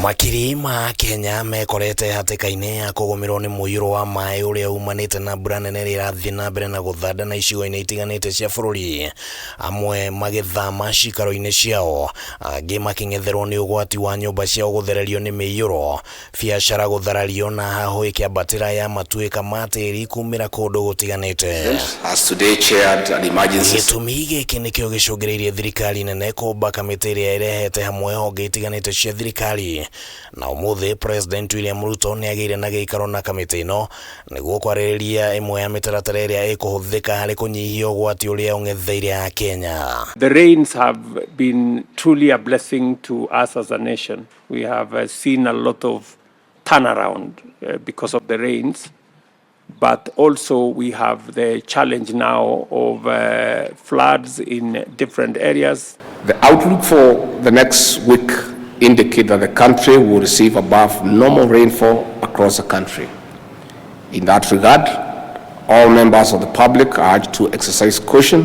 Makiri ma Kenya mekorete hatĩka-inĩ ya kũgũmĩrwo nĩ mũiyũro wa maĩ ũrĩa umanĩte na mbura nene ĩrĩa ĩrathiĩ na mbere na gũthanda icigo-inĩ itiganĩte cia bũrũri, amwe magĩthama ciikaro-inĩ ciao, angĩ makĩng'etherwo nĩ ũgwati wa nyũmba ciao gũthererio nĩ mĩiyũro, biacara gũtharario na hahũ ĩkĩambatĩra ya matuĩka ma tĩri kumĩra kũndũ gũtiganĩte. Has today chaired an emergency Gĩtũmi gĩkĩ nĩkĩo gĩcũngĩrĩirie thirikari nene kũmba kamĩtĩ ĩrĩa ĩrehete hamwe honge itiganĩte cia thirikari, na ũmũthĩ President William Ruto nĩ agĩire na gĩikaro na kamĩtĩ ĩno nĩguo kwarĩrĩria ĩmwe ya mĩtaratara ĩrĩa ĩkũhũthĩka harĩ kũnyihia ũgwati ũrĩa ũng'etheire Akenya. The rains have been truly a blessing to us as a nation. We have seen a lot of turnaround because of the rains, but also we have the challenge now of floods in different areas. The outlook for the next week indicate that the country will receive above normal rainfall across the country. In that regard, all members of the public are urged to exercise caution.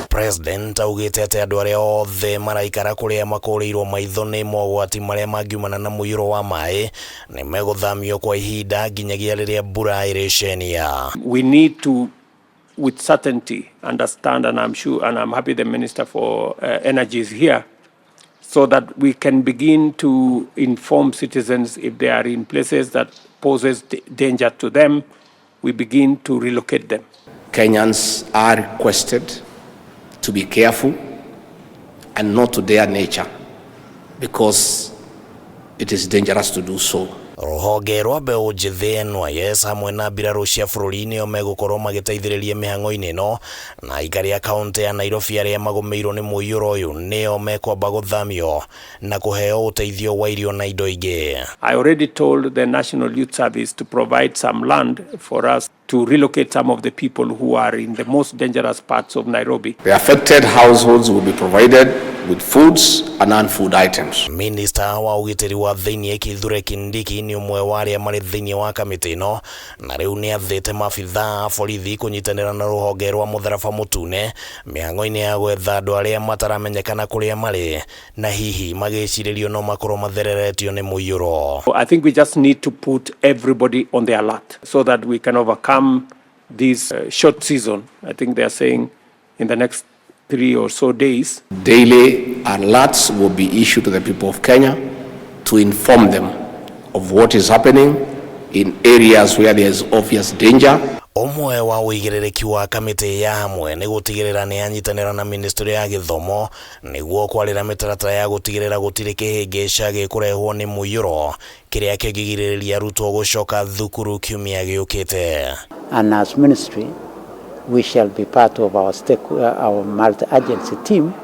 President augĩte atĩ andũ arĩa othe maraikara kũrĩa makũrĩirwo maitho nĩ mogwati marĩa mangiumana na mũiyũro wa maĩ nĩ megũthamio kwa ihinda nginyagia rĩrĩa mbura ĩrĩcenia. We need to, with certainty, understand, and I'm sure, and I'm happy the Minister for Energy is here, so that we can begin to inform citizens if they are in places that poses danger to them, we begin to relocate them. Kenyans are requested to be careful and not to dare nature because it is dangerous to do so. Rũhonge rwa mbeũ njĩthĩ NYS hamwe na mbirarũ cia bũrũri nĩo megũkorwo magĩteithĩrĩria mĩhang'o-inĩ ĩno, na aikari a kaũntĩ ya Nairobi arĩa magũmĩirwo nĩ mũiyũro ũyũ nĩo mekwamba gũthamio na kũheo ũteithio wa irio na indo ingĩ. I already told the National Youth Service to provide some land for us to relocate some of the people who are in the most dangerous parts of Nairobi. The affected households will be provided with foods and non-food items. Minista wa ũgitĩri wa thĩinĩ Kithure Kindiki nĩ ũmwe wa arĩa marĩ thĩinĩ wa kamĩtĩ ĩno, na rĩu nĩ athĩte maabithaa a borithi kũnyitanĩra na rũhonge rwa mũtharaba mũtune mĩhang'o-inĩ ya gwetha andũ arĩa mataramenyekana kũrĩa marĩ na hihi magĩcirĩrio no makorwo mathereretio nĩ mũiyũro. I think we just need to put everybody on the alert so that we can overcome this short season. I think they are saying in the next 3 or so days. Daily alerts will be issued to the people of Kenya to inform them of what is happening in areas where there is obvious danger. Ũmwe wa ũigĩrĩrĩki wa kamĩtĩ ya hamwe nĩ gũtigĩrĩra nĩ yanyitanĩra na ministry ya gĩthomo nĩguo kwarĩra mĩtaratara ya gũtigĩrĩra gũtirĩ kĩhĩngĩca gĩkũrehwo nĩ mũiyũro kĩrĩa kĩngĩgirĩrĩria arutwo gũcoka thukuru kiumia gĩũkĩte. And as ministry, we shall be part of our multi-agency team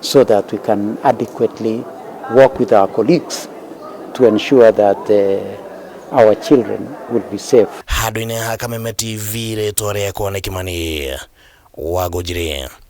so that we can adequately work with our colleagues to ensure that our children will be safe. Handũ-inĩ ha Kameme TV, rĩtwa rĩakwa nĩ Kimani Wangũnjiri.